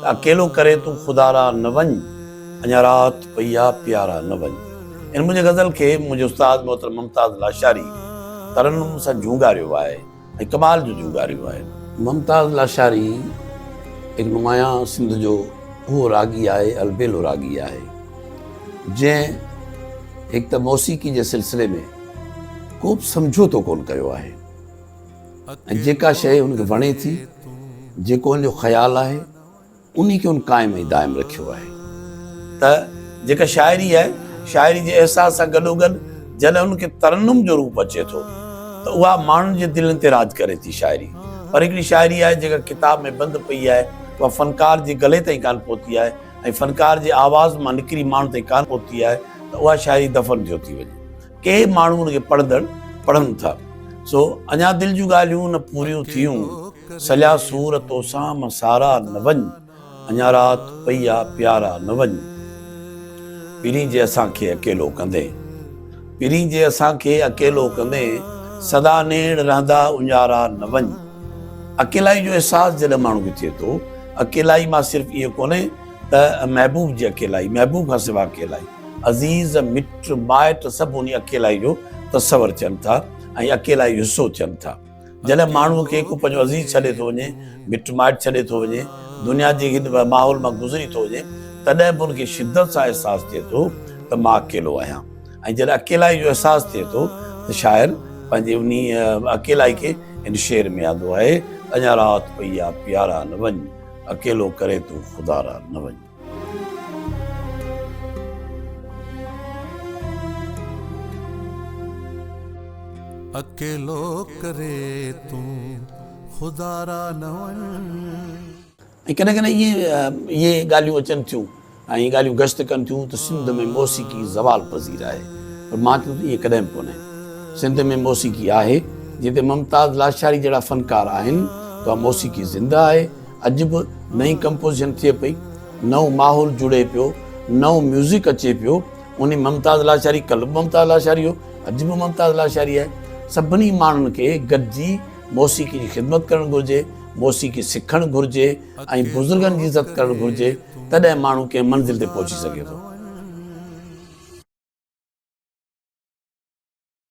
ته اڪيلو ڪري تون خدارا نه وڃ، اڃا رات پئي آ پيارا نه وڃ. ان منهنجي غزل کي منهنجي استاد محترم ممتاز لاشاري ترنم سان جهونگاريو آهي ۽ ڪمال جو جهونگاريو آهي. ممتاز لاشاري هڪ نمايان سنڌ جو اهو راڳي آهي، البيلو راڳي آهي، جنهن هڪ ته موسيقي جي سلسلي ۾ ڪو به سمجهوتو ڪونه ڪيو آهي. ۽ جيڪا شيء هن کي وڻي ٿي، جيڪو هن جو خيال آهي، انهي کي هن قائم ۽ دائم رکيو آهي. ته جيڪا شاعري آهي، شاعري جي احساس سان گڏوگڏ جڏهن ان کي ترنم جو روپ اچي ٿو ته اها ماڻهن جي دلين تي راڄ ڪري ٿي شاعري. پر هڪڙي شاعري آهي جيڪا ڪتاب ۾ بند پئي آهي، اها فنڪار جي گلي تائين ڪانه پهتي آهي ۽ فنڪار جي آواز مان نڪري ماڻهن تائين ڪانه پهتي آهي ته اها شاعري دفن ٿيو ٿي وڃي. ڪي ماڻهو ان کي پڙهندڙ پڙهن ٿا. سو اڃا دل جون ڳالهيون نه پوريون ٿيون. سليا سور توسان مان سارا نه وڃ. اڃا رات پئي آ پيارا نه وڃ. پرين جي اسان کي اڪيلو ڪندين. پرين جي اسان کي اڪيلو ڪندين. سدا نيڻ رهندا اڃارا نه وڃ. اڪيلائي جو احساس جڏهن ماڻهو کي ٿئي ٿو. اڪيلائي مان صرف ايئن ڪونهي ته محبوب جي اڪيلائي، محبوب کان سوا اڪيلائي. عزيز، مٽ، مائٽ سڀ انهي اڪيلائي جو تصور ٿين ٿا ۽ اڪيلائي جو حصو ٿين ٿا. جڏهن ماڻهوء کي ڪو پنهنجو عزيز ڇڏي ٿو وڃي، مٽ مائٽ ڇڏي ٿو وڃي، دنيا جي هن ماحول مان گذري ٿو وڃي، تڏهن به ان کي شدت سان احساس ٿئي ٿو ته مان اڪيلو آهيان ۽ جڏهن اڪيلائي جو احساس ٿئي ٿو ته شاعر پنهنجي انهي اڪيلائي کي هن شعر ۾ آندو آهي ته اڃا رات پئي آ پيارا نه وڃ، اڪيلو ڪري تون خدارا نه وڃ. اڪيلو ڪري تون خدارا نه وڃ. ۽ ڪڏهن ڪڏهن اهي اهي ڳالهيون اچن ٿيون ۽ اهي ڳالهيون گشت ڪن ٿيون ته سنڌ ۾ موسيقي زوال پذير آهي پر مان چوان ٿو ائين ڪڏهن به ڪونهي. سنڌ ۾ موسيقي آهي، جتي ممتاز لاشاري جهڙا فنڪار آهن ته اها موسيقي زنده آهي. اڄ به نئين ڪمپوزيشن ٿئي پئي، نئون ماحول جڙي پيو، نئون ميوزڪ اچي پيو، انهي ممتاز لاشاري ڪلهه به ممتاز لاشاري هو، اڄ به ممتاز لاشاري آهي. سڀني ماڻهن کي گڏجي موسيقي جي خدمت ڪرڻ گهرجي، موسيقي سکڻ گهرجي ۽ بزرگن جي عزت ڪرڻ گهرجي، تڏهن ماڻهو ڪنهن منزل تي پهچي سگهي ٿو.